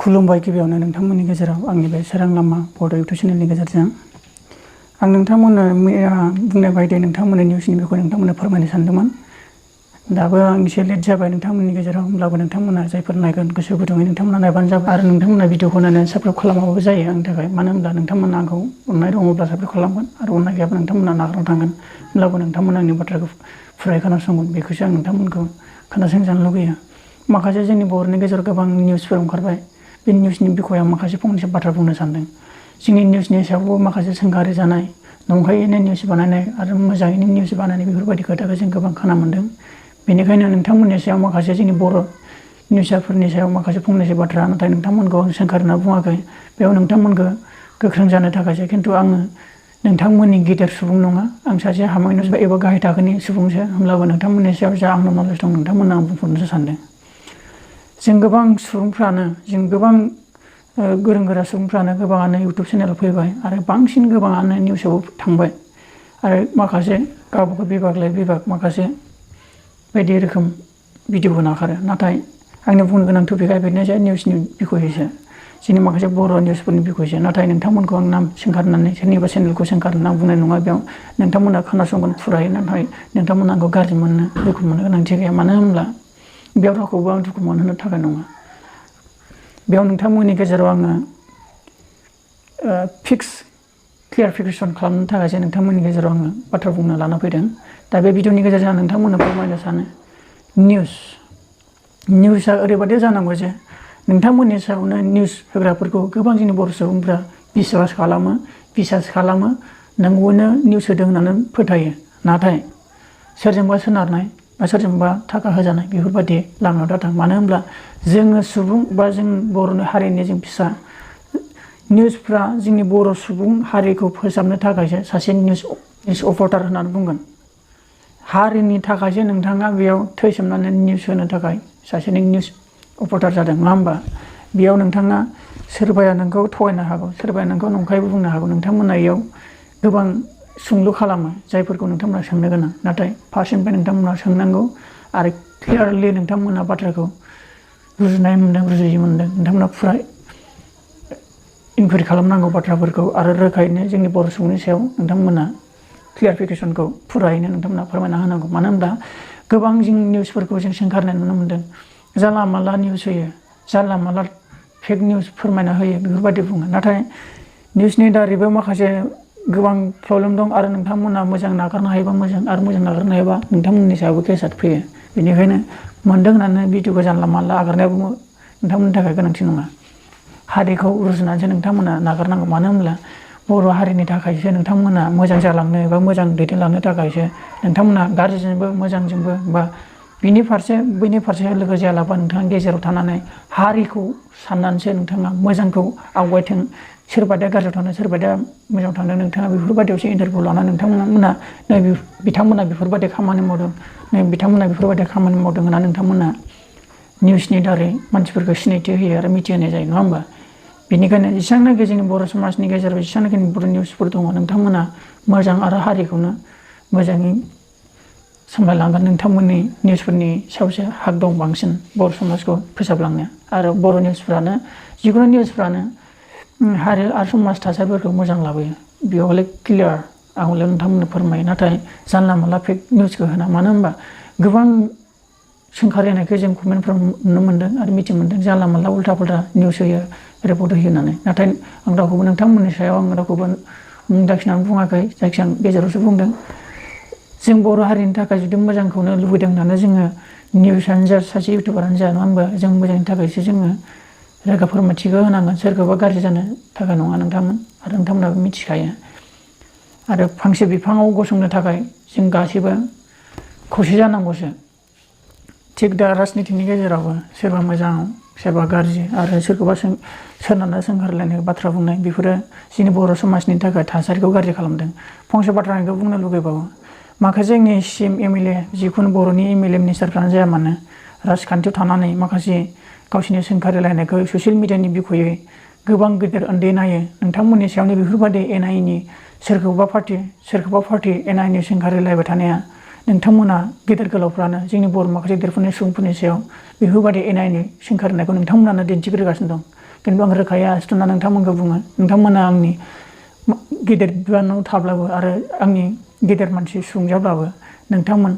खुलुमबाय गिबियावनो नोंथांमोननि गेजेराव आंनि बे स्वरां लामा बड' इउटुब चेनेलनि गेजेरजों आं नोंथांमोननो बुंनाय बायदि नोंथांमोननि निउसनि बेखौ नोंथांमोननो फोरमायनो सानदोंमोन। दाबो आं एसे लेट जाबाय नोंथांमोननि गेजेराव, होमब्लाबो नोंथांमोना जायफोर नायगोन गोसो गुदुङै नोंथांमोना नायबानो जाबाय आरो नोंथांमोना भिडिअखौ नायनानै साबस्क्राइब खालामाबाबो जायो आंनि थाखाय। मानो होनब्ला नोंथांमोना आंखौ अननाय दङब्ला साबस्क्राइब खालामगोन आरो अननाय गैयाब्ला नोंथांमोना नागारना थांगोन। होमब्लाबो नोंथांमोना आंनि बाथ्राखौ फुरायै खोनासंगोन, बेखौसो आं नोंथांमोनखौ खोनासंजानो लुगैयो। माखासे जोंनि बर'नि गेजेराव गोबां निउसफोर ओंखारबाय। बे निउसनि बिखय आं माखासे फंनैसो बाथ्रा बुंनो सानदों। जोंनि निउसनि सायावबो माखासे सोंखारि जानाय, नंखायैनो निउस बानायनाय आरो मोजाङैनो निउस बानायनाय बेफोरबायदि खोथाखौ जों गोबां खोनानो मोन्दों। बेनिखायनो नोंथांमोननि सायाव माखासे जोंनि बर' निउसारफोरनि सायाव माखासे फंनैसो बाथ्रा, नाथाय नोंथांमोनखौ आं सोंखारिना बुङाखै। बेयाव नोंथांमोनखौ गोख्रों जानो थाखायसो, खिन्थु आङो नोंथांमोननि गिदिर सुबुं नङा। आं सासे हामायनो एबा गाहाय थाखोनि सुबुंसो। होमब्लाबो नोंथांमोननि सायाव जा आंनाव नलेज दं नोंथांमोननो आं बुंहरनोसो सानदों। जों गोबां सुबुंफ्रानो, जों गोबां गोरों गोरा सुबुंफ्रानो गोबाङानो इउटुब चेनेलाव फैबाय आरो बांसिन गोबाङानो निउसाव थांबाय आरो माखासे गावबागाव बिभाग लायै बिभाग माखासे बायदि रोखोम भिडिअ नागारो। नाथाय आंनि बुंनो गोनां टपिकआ बेनो जे निउसनि बिखयसो, जोंनि माखासे बर' निउसफोरनि बिखयसो। नाथाय नोंथांमोनखौ आं नाम सोंखारनानै सोरनिबा चेनेलखौ सोंखारनानै आं बुंनाय नङा। बेयाव नोंथांमोना खोनासंगोन फुरायै, नाथाय नोंथांमोना आंखौ गाज्रि मोननो, दुखु मोननो गोनांथि गैया। मानो होनब्ला बेयाव रावखौबो आं दुखु मोनहोनो थाखाय नङा। बेयाव नोंथांमोननि गेजेराव आङो क्लियारिफिकेसन खालामनो थाखायसो नोंथांमोननि गेजेराव आङो बाथ्रा बुंनो लाना फैदों। दा बे भिडिअनि गेजेरजों आं नोंथांमोननो फोरमायनो सानो, निउसआ ओरैबायदि जानांगौ जे नोंथांमोननि सायावनो निउस होग्राफोरखौ गोबां जोंनि बर' सुबुंफ्रा बिश्वास खालामो, नंगौनो निउस होदों होननानै फोथायो। नाथाय सोरजोंबा सोनारनाय बा सोरजोंबा थाखा होजानाय बेफोरबायदि लामायाव दाथां। मानो होनब्ला जोङो सुबुं बा जों बर'नि हारिनि जों फिसा, निउसफ्रा जोंनि बर' सुबुं हारिखौ फोसाबनो थाखायसो सासे निउस अपारेटर होननानै बुंगोन। हारिनि थाखायसो नोंथाङा बेयाव थैसोमनानै निउस होनो थाखाय सासे निउस अपारेटर जादों, नङा होमबा? बेयाव नोंथाङा सोरबाया नोंखौ थगायनो हागौ, सोरबाया नोंखौ नंखायबो बुंनो हागौ। नोंथांमोना बेयाव गोबां सोंलु खालामो जायफोरखौ नोंथांमोना सोंनो गोनां। नाथाय फार्स्टनिफ्राय नोंथांमोना सोंनांगौ आरो क्लियारलि नोंथांमोना बाथ्राखौ रुजुनाय मोन्दों, रुजुयै मोन्दों। नोंथांमोना फुरा इनकुवारि खालामनांगौ बाथ्राफोरखौ आरो रोखायैनो जोंनि बर' सुबुंनि सायाव नोंथांमोना क्लियारिफिकेसनखौ फुरायैनो नोंथांमोना फोरमायना होनांगौ। मानो होनब्ला गोबां जों निउसफोरखौ जों सोंखारनाय नुनो मोन्दों। जानला मानला निउस होयो, जानला मानला फेक निउस फोरमायना होयो बेफोरबायदि बुङो। नाथाय निउसनि दारैबो माखासे गोबां प्रब्लेम दं आरो नोंथांमोना मोजां नागारनो हायोबा मोजां, आरो मोजां नागारनो हायोबा नोंथांमोननि सायावबो केसआ फैयो। बेनिखायनो मोन्दों होननानै भिडिअखौ जानला मानला आगारनायाबो नोंथांमोननि थाखाय गोनांथि नङा। हारिखौ रुजुनानैसो नोंथांमोना नागारनांगौ। मानो होनब्ला बर' हारिनि थाखायसो नोंथांमोना मोजां जालांनो एबा मोजां दैदेनलांनो थाखायसो नोंथांमोना गाज्रिजोंबो मोजांजोंबो बा बिनि फारसे बैनि फारसे लोगो जायालाबा नोंथाङा गेजेराव थानानै हारिखौ साननानैसो नोंथाङा मोजांखौ आवगायथों, सोरबादिया गाज्रियाव थांदों सोरबादिया मोजाङाव थांदों, नोंथाङा बेफोरबायदियावसो इन्टारभिउ लानानै नोंथांमोना बिथांमोना बेफोरबायदि खामानि मावदों, बिथांमोना बेफोरबायदि खामानि मावदों होननानै नोंथांमोना निउसनि दारै मानसिफोरखौ सिनायथि होयो आरो मिथिहोनाय जायो, नङा होमबा? बेनिखायनो जेसेबांनाखि जोंनि बर' समाजनि गेजेराव जेसेबांनाखि बर' निउसफोर दङ, नोंथांमोना मोजां आरो हारिखौनो मोजाङै सामलायलांगोन। नोंथांमोननि निउसफोरनि सायावसो हाग दं बांसिन बर' समाजखौ फोसाबलांनो। आरो बर' निउसफ्रानो, जिखुनु निउसफ्रानो हारि आरो समाज थासारिफोरखौ मोजां लाबोयो। बेयाव हले क्लियार आं हले नोंथांमोननो फोरमायो। नाथाय जानला मानला फेक निउसखौ होना। मानो होनबा गोबां सोंखारिनायखौ जों कमेन्टफ्राव नुनो मोन्दों आरो मिथिनो मोन्दों। जानला मानला उल्था पुल्था निउस होयो, रिपर्ट होयो होननानै। नाथाय आं रावखौबो नोंथांमोननि सायाव आं रावखौबो मुं दाखिनानै बुङाखै, जायखिजाया आं गेजेरावसो बुंदों। जों बर' हारिनि थाखाय जुदि मोजांखौनो लुबैदों होननानै जोङो निउसानो जा, सासे इउटुबारानो जा, नङा होमबा? जों मोजांनि थाखायसो जोङो रोखा फोरमायथिखौ होनांगोन, सोरखौबा गाज्रि जानो थाखाय नङा नोंथांमोन। आरो नोंथांमोनाबो मिथिखायो। आरो फांसे बिफाङाव गसंनो थाखाय जों गासैबो खौसे जानांगौसो। थिग दा राजनितिनि गेजेरावबो सोरबा मोजां सोरबा गाज्रि आरो सोरखौबा सोरनाबा सोंखारलायनाय बाथ्रा बुंनाय, बेफोरो जोंनि बर' समाजनि थाखाय थासारिखौ गाज्रि खालामदों। फंसे बाथ्राखौ बुंनो लुगैबावो, माखासे जोंनि CM MLA जिखुनु बर'नि MLA मिनिस्टारफ्रानो जाया मानो राजखान्थियाव थानानै माखासे गावसोरनि सोंखारिलायनायखौ ससियेल मिडियानि बिखयै गोबां गेदेर उन्दै नायो। नोंथांमोननि सायावनो बेफोरबायदि एना-एनि सोरखौबा पार्टि एना-एनि सोंखारिलायबाय थानाया, नोंथांमोना गेदेर गोलावफ्रानो जोंनि बर' माखासे देरफुनाय सुबुंफोरनि सायाव बेफोरबायदि एना-एनि सोंखारिनायखौ नोंथांमोनानो दिन्थिग्रोगासिनो दं। खिन्थु आं रोखायै आसि थुना नोंथांमोनखौ बुङो नोंथांमोना आंनि गेदेर बिबानाव थाब्लाबो आरो आंनि गेदेर मानसि सुबुं जाब्लाबो नोंथांमोन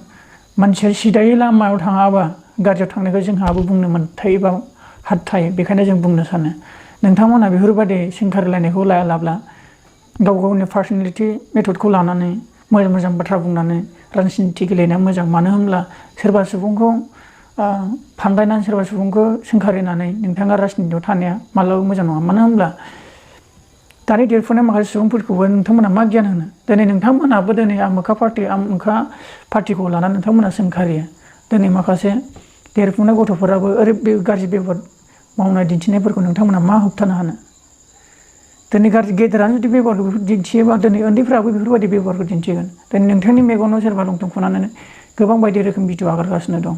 मानसिया सिदायै लामायाव थाङाबा गाज्रियाव थांनायखौ जोंहाबो बुंनो मोन्थाय बा हाद थायो बेखायनो जों बुंनो सानो नोंथांमोना बेफोरबायदि सोंखारिलायनायखौ लायालाब्ला गाव गावनि पार्सनेलिटि मेथडखौ लानानै मोजां मोजां बाथ्रा बुंनानै राजनिथि गेलेनाया मोजां मानो होनब्ला सोरबा सुबुंखौ फानदायनानै सोरबा सुबुंखौ सोंखारिनानै नोंथाङा राजनितियाव थानाया मालाबाबो मोजां नङा मानो होनब्ला दानि देरफुनाय माखासे सुबुंफोरखौबो नोंथांमोना मा गियान होनो दिनै नोंथांमोनाबो दिनै आमुखा पार्टिखौ लानानै नोंथांमोना सोंखारियो दिनै माखासे देरफुनाय गथ'फोराबो बे गाज्रि बेबहार मावनाय दिन्थिनायफोरखौ नोंथांमोना मा होबथानो हानो दिनै गाज्रि गेदेरानो जुदि बेबहारखौ दिन्थियोबा दिनै उन्दैफ्राबो बेफोरबायदि बेबहारखौ दिन्थिगोन दिनै नोंथांनि मेगनाव सोरबा लंथं खुनानै गोबां बायदि रोखोम भिडिअ आगारगासिनो दं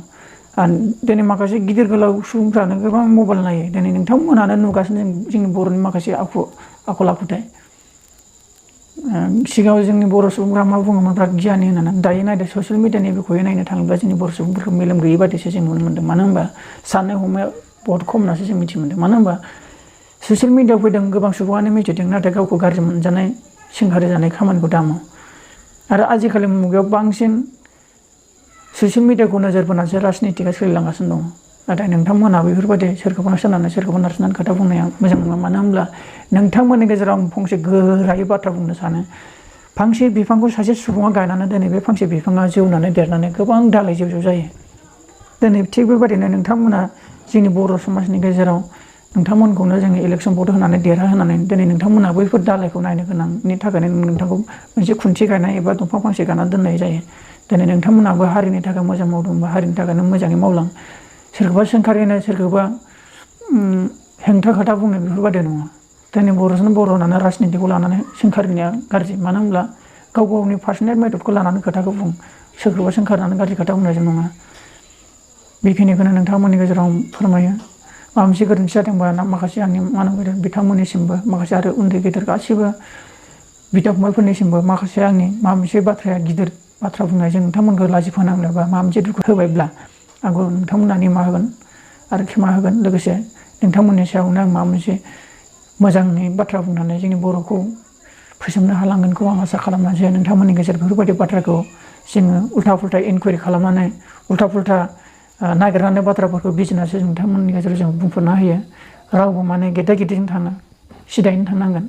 आरो दिनै माखासे गिदिर गोलाव सुबुंफ्रानो गोबां मबाइल नायो दिनै नोंथांमोनानो नुगासिनो जोंनि बर'नि माखासे आखल आखुथाय सिगाङाव जोंनि बर' सुबुंफ्रा मा बुङोमोन बिराद गियानि होननानै दायो नायदो ससियेल मिडियानि बिखयै नायनो थाङोब्ला जोंनि बर' सुबुंफोरखौ मेलेम गैयै बादिसो जों नुनो मोन्दों मानो होनबा साननाय हनाया बहुत खम होननासो जों मिथि मोन्दों मानो होनबा ससियेल मिडियाआव फैदों गोबां सुबुङानो मिथिदों नाथाय गावखौ गाज्रि मोनजानाय सोंखारि जानाय खामानिखौ दा मावो आरो आजिखालि मुगायाव बांसिन ससियेल मिडियाखौ नोजोर बोनानैसो राजनितिकआ सोलिलांगासिनो दङ नाथाय नोंथांमोना बेफोरबायदि सोरखौबा सोनारनानै सोरखौबा नारसिननानै खोथा बुंनाया मोजां नङा मानो होनब्ला नोंथांमोननि गेजेराव आं फंसे गोरायै बाथ्रा बुंनो सानो फांसे बिफांखौ सासे सुबुङा गायनानै दिनै बे फांसे बिफाङा जौनानै देरनानै गोबां दालाइ जेव जेव जायो दिनै थिग बेबायदिनो नोंथांमोना जोंनि बर' समाजनि गेजेराव नोंथांमोनखौनो जोङो इलेक्सन भट होनानै देरहाहोनानै दिनै नोंथांमोना बैफोर दालाइखौ नायनो गोनांनि थाखायनो नोंथांखौ मोनसे खुन्थि गायनाय एबा दंफां फांसे गायनानै दोननाय जायो दिनै नोंथांमोनाबो हारिनि थाखाय मोजां मावदोंबा हारिनि थाखायनो मोजाङै मावलां सोरखौबा सोंखारिनाय सोरखौबा हेंथा खोथा बुंनाय बेफोरबायदि नङा दिनै बर'जों बर' होननानै राजनितिखौ लानानै सोंखारिनाया गाज्रि मानो होनब्ला गाव गावनि पार्सनेल मेथडखौ लानानै खोथाखौ बुं सोरखौबा सोंखारनानै गाज्रि खोथा बुंनायजों नङा बेखिनिखौनो नोंथांमोननि गेजेराव फोरमायो माबा मोनसे गोरोन्थि जादोंबा माखासे आंनि मानगैर बिथांमोननिसिमबो माखासे आरो उन्दै गेदेर गासैबो बिदा फंबायफोरनिसिमबो माखासे आंनि माबा मोनसे बाथ्राया गिदिर बाथ्रा बुंनायजों नोंथांमोनखौ लाजि फोनांनोबा माबा मोनसे दुखु होबायब्ला आंखौ नोंथांमोना निमाहा होगोन आरो क्षमा होगोन लोगोसे नोंथांमोननि सायावनो आं माबा मोनसे मोजांनि बाथ्रा बुंनानै जोंनि बर'खौ फोसाबनो हालांगोनखौ आं आसा खालामनानैसो नोंथांमोननि गेजेराव बेफोरबायदि बाथ्राखौ जोङो उल्था पुल्था इनकुवारि खालामनानै उल्था पुल्था नागिरनानै बाथ्राफोरखौ बिजिरनासो नोंथांमोननि गेजेराव जों बुंफोरना होयो रावबो माने गेदा गेदिजों थाङा सिदायैनो थांनांगोन